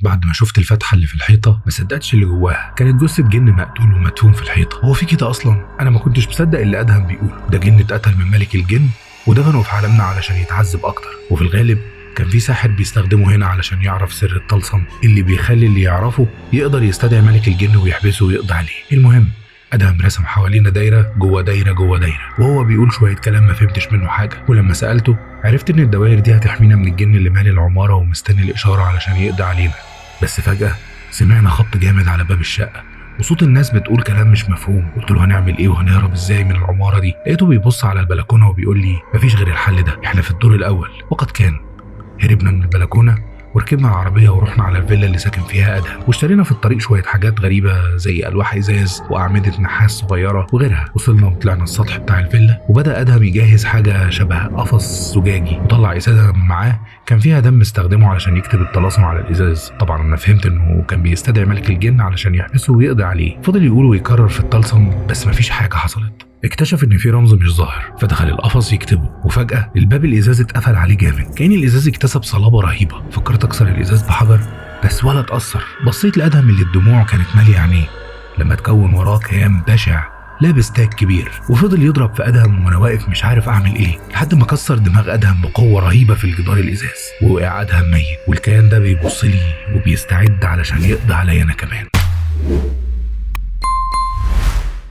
بعد ما شفت الفتحة اللي في الحيطة ما صدقتش اللي جواها، كانت جثة جن مقتول ومدفون في الحيطة. هو في كده اصلا؟ انا ما كنتش مصدق اللي ادهم بيقوله، ده جن اتقتل من ملك الجن ودفنه في عالمنا علشان يتعذب اكتر، وفي الغالب كان في ساحر بيستخدمه هنا علشان يعرف سر الطلسم اللي بيخلي اللي يعرفه يقدر يستدعي ملك الجن ويحبسه ويقضي عليه. المهم ادهم رسم حوالينا دايرة جوه دايرة جوه دايرة، وهو بيقول شوية كلام ما فهمتش منه حاجة، ولما سالته عرفت ان الدوائر دي هتحمينا من الجن اللي مالي العمارة ومستني الاشارة علشان يقضي علينا. بس فجاة سمعنا خبط جامد على باب الشقة وصوت الناس بتقول كلام مش مفهوم. قلت له هنعمل ايه وهنهرب ازاي من العمارة دي؟ لقيته بيبص على البلكونه وبيقول لي مفيش غير الحل ده، احنا في الدور الاول. وقد كان، هربنا من البلكونه وركبنا العربية ورحنا على الفيلا اللي ساكن فيها أدهم، واشترينا في الطريق شوية حاجات غريبة زي ألواح إزاز وأعمدة نحاس صغيرة وغيرها. وصلنا وطلعنا السطح بتاع الفيلا، وبدأ أدهم يجهز حاجة شبه قفص زجاجي، وطلع إزازة معاه كان فيها دم استخدمه علشان يكتب الطلاسم على الإزاز. طبعا أنا فهمت إنه كان بيستدعي ملك الجن علشان يحبسه ويقضي عليه. فضل يقول ويكرر في الطلسم بس مفيش حاجة حصلت. اكتشف ان في رمز مش ظاهر، فدخل القفص يكتبه، وفجأة الباب الازاز اتقفل عليه جامد، كأن الازاز اكتسب صلابة رهيبة. فكرت اكسر الازاز بحجر بس ولا اتأثر. بصيت لأدهم اللي الدموع كانت مالية عينيه لما تكون وراه كيان بشع لابس تاج كبير، وفضل يضرب في أدهم وانا واقف مش عارف اعمل ايه، لحد ما كسر دماغ أدهم بقوة رهيبة في الجدار الازاز، ووقع أدهم ميت. والكيان ده بيبص لي وبيستعد علشان يقضي عليا انا كمان.